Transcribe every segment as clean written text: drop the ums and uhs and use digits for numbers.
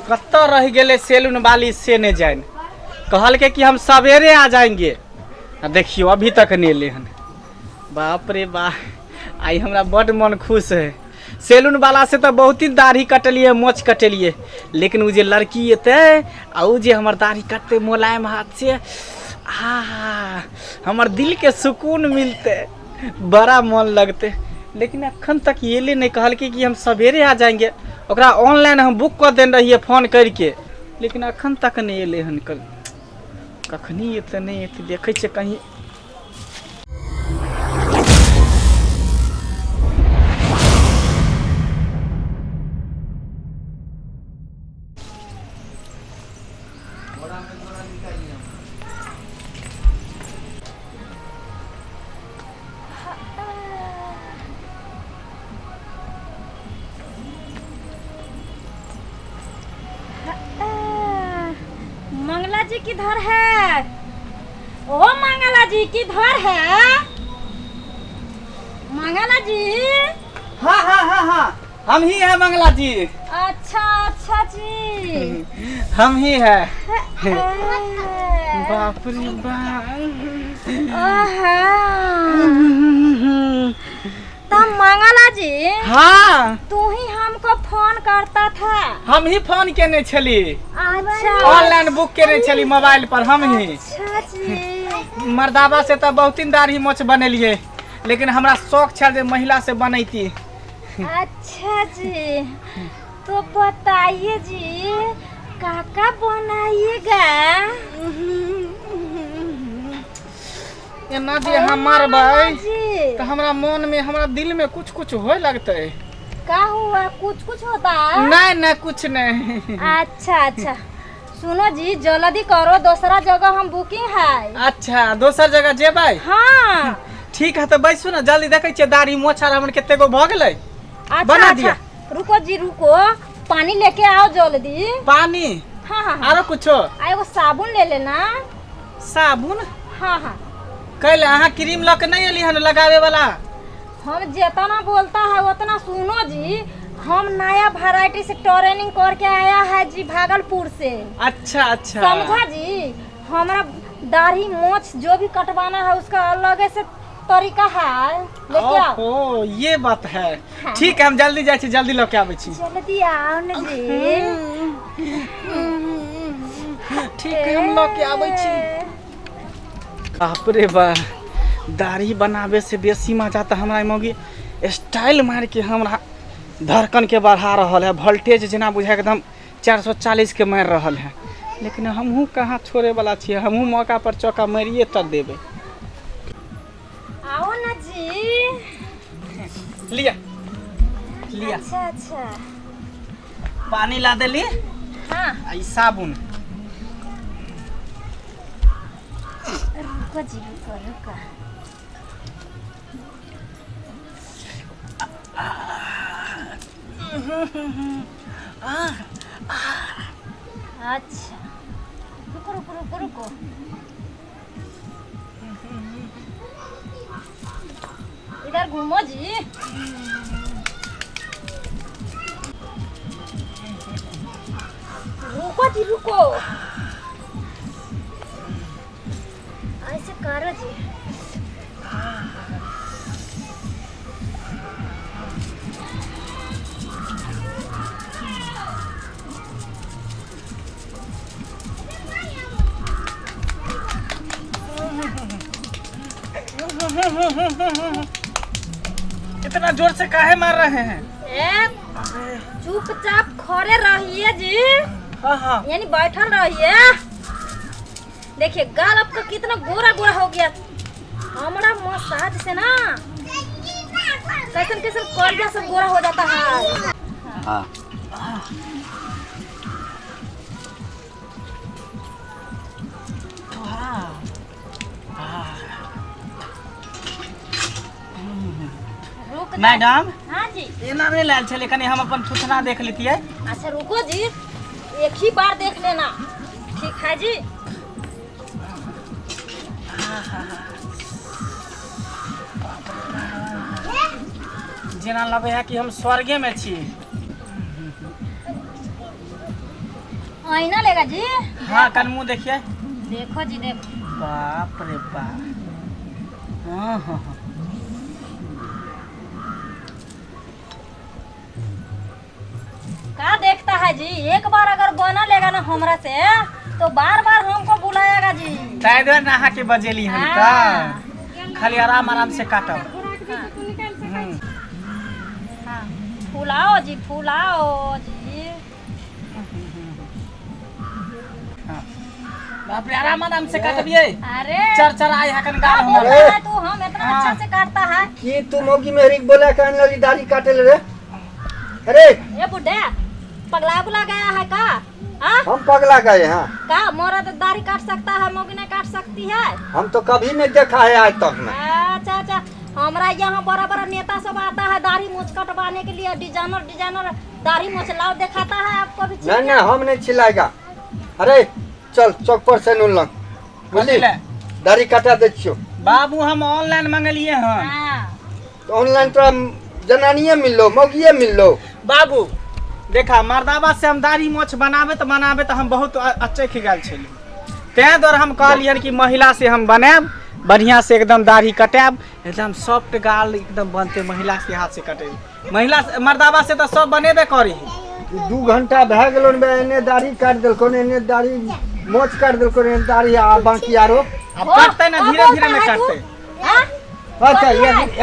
कतऽ रहि गेलै सैलून वाली से नहि जानि। कहलकै कि हम सवेरे आ जाएंगे, आ देखियौ अभी तक नहि एलै हन। बाप रे बा, आइ हमरा बड्ड मन खुश है। सैलून वाला से तऽ बहुत ही दाढ़ी कटलियै, मोछ कटेलियै, लेकिन ओ जे लड़की एतै आ ओ जे हमर दाढ़ी कटतै मोलायम हाथ से, आ हमर दिलके सुकून मिलतै, बड़ा मन लगतै। लेकिन अखन तक एलै नहि। कहलकै कि हम सवेरे आ जाएंगे। ओकरा ऑनलाइन हम बुक कऽ देने रहियै फोन करिके, लेकिन अखन तक नहि एलै हन। कल कखनी एतै नहि एतै, देखै छियै कहीं। मंगला जी किधर है? ओ मंगला जी किधर है? मंगला जी। हाँ हाँ हाँ हाँ, हम ही है मंगला जी। अच्छा अच्छा जी, हम ही है। बाप रे बाप। तब मंगला जी। हाँ, तू ही हमको फोन करता था। हम ही फोन केने छली। अच्छा। ऑनलाइन बुक केने छली मोबाइल पर हम ही। अच्छा जी। मर्दाबा से तऽ बहुत दिन दाढ़ी मोछ बनेलिए, लेकिन हमरा शौक छल जे महिला से बनैती। अच्छा जी, तो बताइए जी, काका बनाइएगा? एना जे अहाँ मारबै जी तऽ हमरा मन में, हमरा दिल में कुछ कुछ होए लगतै। का हुआ? कुछ कुछ होता है? नहीं नहीं, कुछ नहीं। अच्छा अच्छा, सुनो जी, जल्दी करो, दूसरा जगह हम बुकिंग है। अच्छा, दोसर जगह जेबै? हाँ। ठीक है, तऽ बैसू ने, जल्दी देखै छियै दाढ़ी मोछ आर हमर कते गो भऽ गेलै। अच्छा। बना अच्छा दिया। रुको जी रुको, पानी लेके आओ जल्दी। पानी? हाँ हाँ हाँ। आरो कुछो? आ एगो साबुन ले लेना। साबुन? हाँ हाँ। कैल अहाँ क्रीम लऽ के नहि एली हन लगावे वाला? हम जितना बोलता है उतना सुनो जी, हम नया वैरायटी से ट्रेनिंग करके आया है जी भागलपुर से। अच्छा अच्छा। समझा जी, हमारा दाढ़ी मोछ जो भी कटवाना है उसका अलग से तरीका है, लेके आओ। ओहो, ये बात है। हाँ। ठीक है, हम जल्दी जाइ छी, जल्दी लऽ के आबै छी। जल्दी आओ न जी। ठीक है, हम लऽ के आबै छी। बाप रे बा, दाढ़ी बनाबे से बेसी मजा तऽ हमरा मौगी स्टाइल मार के हमरा धड़कन के बढ़ा रहल है। वोल्टेज जेना बुझाय एकदम 440 के मारि रहल है। लेकिन हमहूँ कहाँ छोड़े वाला छियै, हमहूँ मौका पर चौका मारिए तर देबै। आओ न जी। लिया लिया। अच्छा अच्छा। पानी ला देली। हाँ। आ ई साबुन। रुको जी, रुको रुको। अच्छा, रुको रुको रुको रुको, इधर घूमो जी। रुको जी रुको, ऐसे करो जी। इतना जोर से काहे मार रहे हैं? ए, चुपचाप खड़े रहिए जी। हाँ हाँ। यानी बैठल रहिए। देखिए गाल आपका कितना गोरा गोरा हो गया हमारा मसाज से ना, कैसन कैसन करिया सब गोरा हो जाता है। हाँ। रुक जा। मैडम। हाँ जी। एना नहि लायल छलै, कनि हम अपन थुथना देख लेतियै। अच्छा रुको जी, एक ही बार देख लेना, ठीक है जी? जेना लगै है कि हम स्वर्गे में छी। आईना लेगा जी। हाँ, कन मुँह देखिए। देखो जी देखो। बाप रे बाप। हाँ हाँ हाँ। का देखता है जी, एक बार अगर बना लेगा ना हमरा से तो बार बार हमको बुलाएगा जी। ताहि दुआरे नहा के बजेली हन का। हाँ। खाली आराम आराम से काटब। हम्म। हाँ, फुलाओ जी फुलाओ जी। हाँ। बाप रे, आराम आराम से काटबिए। अरे चर चर आए हकन का गाल बोलता हमर। है तू, हम इतना हाँ। अच्छा से काटता है। की तू मौगी मेहरी के बोला कान लगी दाढ़ी काटे ले रे? अरे ये बुढ़े पगला बुला गया है का? हाँ? हम पगला गए हैं। का मर्द दाढ़ी काट सकता है, मौगी नहीं काट सकती है? हम तो कभी नहीं देखा है आज तक में। अच्छा अच्छा, हमारा यहाँ बड़ा बड़ा नेता सब आता है दाढ़ी मूछ कटवाने के लिए, डिजाइनर डिजाइनर दाढ़ी मूछ लाओ दिखाता है आपको भी। नहीं नहीं, हम नहीं छिलाएगा। अरे चल चौक पर से नून लंग, बुझली? कथी ले? दाढ़ी काटा दे छियो। बाबू हम ऑनलाइन मंगलिए हन। हाँ। तो ऑनलाइन तोरा जनानिए मिललो, मौगिए मिललो। बाबू देखा, मर्दाबा से हम दाढ़ी मोछ बनाबे तो बनाबे तो हम बहुत अचख गेल छली, तें दुआरे हम कहलियन कि महिला से हम बनायब, बढ़िया से एकदम दाढ़ी कटायब, एकदम सॉफ्ट गाल एकदम बनते, महिला के हाथ से कटे। महिला से, मर्दाबा से तो सब बनेबे करी। 2 घंटा भए गेलो ने, एने दाढ़ी काटि देलको ने, एने दाढ़ी मोछ काटि देलको ने, एने दाढ़ी आ बाकी आरो। आब काटते ना, धीरे धीरे ने काटते। हाँ? अच्छा,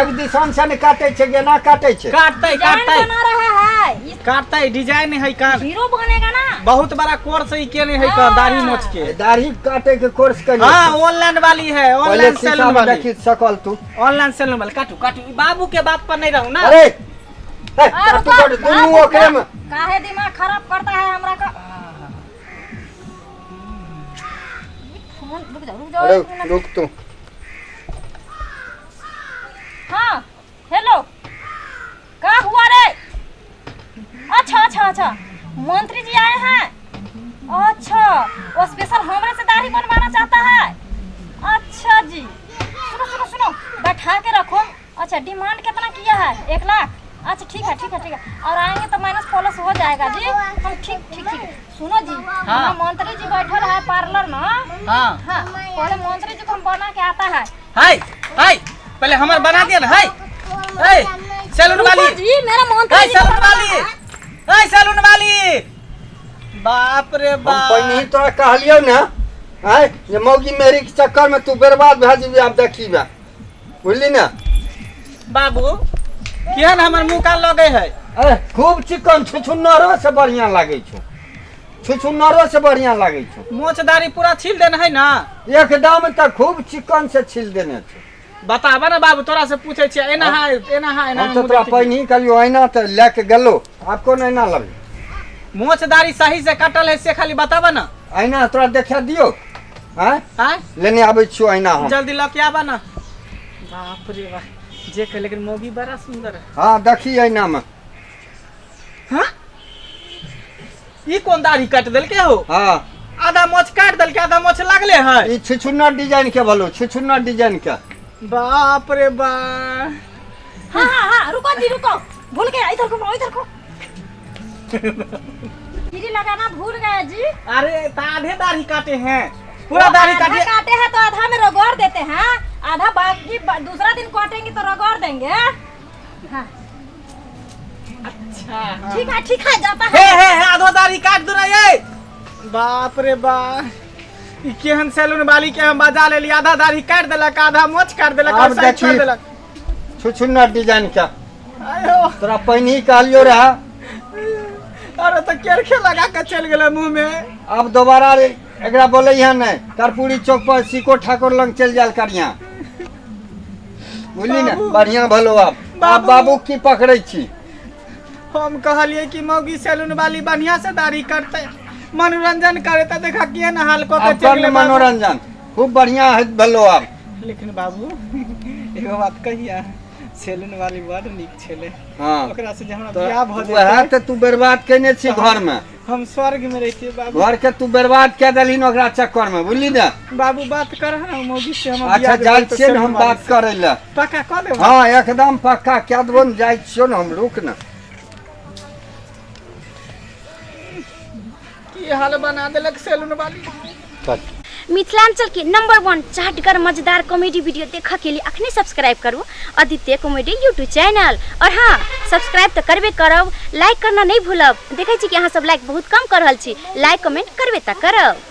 एक दिशान से ने काटे छै, केना काटे छै? काटते डिजाइन काटते बना रहा है, इस काटते, डिजाइन है कान। हीरो बनेगा ना। बहुत बड़ा कोर्स है के नहीं है का दाढ़ी मोछ के। दाढ़ी काटे के कोर्स करियो। हाँ, ऑनलाइन वाली है, पहले ऑनलाइन शीशा सैलून में वाली। देखी सकल तू। ऑनलाइन सैलून वाली। काटू काटू, बाबू के बात पर नहीं रहू ना। अरे हे, आ, काटू रुको, काटू, दुनू आ, ओकरे में। काहे दिमाग खराब करता है हमरा का? फोन, रुक जाओ रुक जाओ, अरे एक मिनट। रुक तू। हाँ हेलो, का हुआ रे? अच्छा अच्छा अच्छा, मंत्री जी आए हैं। अच्छा, वो स्पेशल हमरे से दाढ़ी बनवाना चाहता है। अच्छा जी, सुनो सुनो सुनो, बैठा के रखो। अच्छा, डिमांड कितना किया है? 1 लाख। अच्छा ठीक है ठीक है ठीक है, और आएंगे तो माइनस प्लस हो जाएगा जी। हम ठीक ठीक ठीक है। सुनो जी, हाँ। हाँ, मंत्री जी बैठल है पार्लर में। हाँ। हाँ, पहले मंत्री जी को हम बना के आता है। हाय हाय, पहले हमार बना दिया ना। हाय हाय सैलून वाली। रुको जी, मेरा मंत्री हाय जी को सैलून बनाना वाली। है। हाय सैलून वाली। बाप रे हम बाप। पहिने ही तोरा कहलियौ ने, आँय, जे मौगी मेहरी के चक्कर में तू बर्बाद भए जेबी, आब देखी बा, बुझली ने? बाबू केहन हमर मुँह कान लगे है? अरे खूब चिकन, छुछुन्नरो से बढ़िया लागै छौ, छुछुन्नरो से बढ़िया लागै छौ। मोछ दाढ़ी पूरा छील देने है ना? एकदम तऽ खूब चिकन से छील देने छौ। बताबा ना बाबू, तोरा से पूछे छियै, एना है एना है एना। हम तऽ तोरा पहिने ही कहलियौ, ऐना तऽ लए के गेलो, आब कोन ऐना लबही? मोछ दाढ़ी सही से कटल है से खाली बताबा ना। ऐना तोरा देखा दियौ? आँय? आँय? लेने आबै छियौ ऐना हम। जल्दी लऽ के आबा ना। बाप रे बाप, जे कह, लेकिन मौगी बड़ा सुंदर है। हाँ, देखी ऐना में। हाँ, ई कोन दाढ़ी काट देलके हो? हाँ। आधा मोछ काट देलके, आधा मोछ लागले है। ई छुछुन्नर डिजाइन के भलो, छुछुन्नर डिजाइन के। बाप रे बाप। हाँ हाँ हाँ, रुको जी रुको, भूल गया, इधर को इधर को गिरी लगाना भूल गया जी। अरे तो आधे दाढ़ी काटे हैं, पूरा दाढ़ी आधा काटे काटे हैं तो आधा में रगड़ देते हैं, आधा बाकी दूसरा दिन काटेंगे तो रगड़ देंगे। हाँ। अच्छा हाँ। ठीक है ठीक है, जाता हे है। हे हे, आधो दाढ़ी काट दो ना ये। बाप रे बाप, ई केहन सैलून वाली के हम बजा लेली, आधा दाढ़ी काट देलक, आधा मोछ काट देलक, आब और साइड देखी। छोड़ देलक। छुछुन्नर डिजाइन के। आयो। तोरा पहिने ही कहलियौ रहे। अरे तो केरखे लगा के चल गेलै मुंह में। आब दोबारा रे एकरा बोले यहाँ नहीं, कर्पूरी चौक पर सिको ठाकुर लंग चल जाल करिया, बुझली ने? बाबू। बढ़िया भलो। आब आब बाबू। बाबू की पकड़ै छी? हम कहलिए कि मौगी सैलून वाली बढ़िया से दाढ़ी करते, मनोरंजन करे, तो देखा केहन हाल कऽ के आब चलि कर गेलै बाबू। मनोरंजन खूब बढ़िया होइत भेलो आब। लेकिन बाबू एगो बात कहिया, सैलून वाली बड़ नीक छलै। हाँ। ओकरा से जे हमरा तऽ बियाह भऽ वएह जेतै तऽ तू बर्बाद केने छी घर में। हम स्वर्ग में रहितियै बाबू। घर के तू बर्बाद कए देलही ओकरा चक्कर में, बुझली ने? बाबू बात कर ना मौगी से, हम अच्छा जाइ छियै ने हम बात करै लए। पक्का कऽ देब? हाँ एकदम पक्का कए देबो ने, जाइ छियौ ने हम, रुक ने। की हाल बना देलक सैलून वाली। चल। मिथिलांचल के नंबर 1 चाटगर मजेदार कॉमेडी वीडियो देखऽ के लिए अखने सब्सक्राइब करू आदित्य कॉमेडी यूट्यूब चैनल। और हाँ, सब्सक्राइब तऽ करबे करब, लाइक करना नहीं भूलब। देखै छी कि अहाँ सब लाइक बहुत कम कर रहल छी, लाइक कमेंट करबे तऽ करब।